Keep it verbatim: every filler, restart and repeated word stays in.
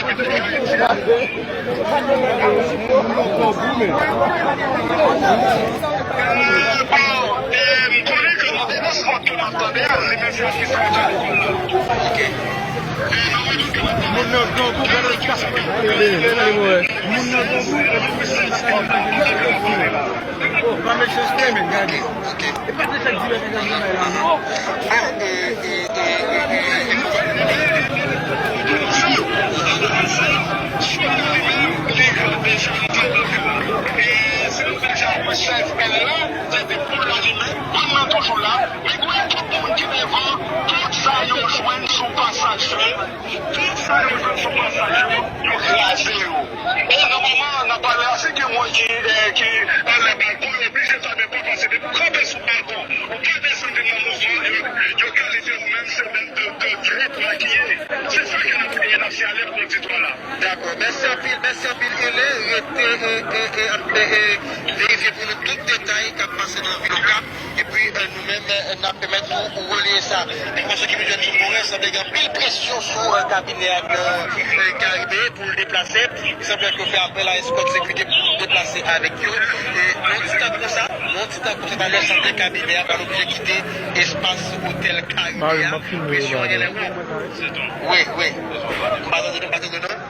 Moun nan grangou, gade l kase. Moun nan grangou, gade l kase. Oh, pa mechanste, men gade. E pa te fè dirèk ak granmè la, non? Chèf L la, se te pou l la li menm, moun nan toujou la, men gen tout moun ki devan, tout sa yo jwenn sou pasaj yo, tout sa yo jwenn sou pasaj yo, yo kraze yo. E nan moman n ap pale a, se gen moun ki, eh, ki anlè balkon, yo oblije fèmen pòt, paske depi w kanpe sou balkon, ou pa desann vin nan mouvman, yo, yo kalifye ou menm se de, de, de trèt makiye. Se sa ke n ap, n ap siyale pou oditwa la. Dakò. Mèsi anpil, mèsi anpil, Elen. Rete, e, e, e, ap, e, e, verifye pou nou tout detay k ap pase nan vil Okap. Epi, e, nou menm, e, n ap pèmèt nou releye sa. Enfòmasyon ki vin jwenn sou Morens, sanble gen anpil presyon sou, e, kabinè a nan, e, Karibe pou l deplase. Li sanble ke yo fè apèl a eskòt sekirite pou deplase avèk yo. E, nan yon ti tan konsa, nan yon ti tan konsa, talè sanble kabinè a pral oblije kite espas otèl Karibe a. Presyon an genlè wo. Wi, wi. M pa tande non, m pa tande non.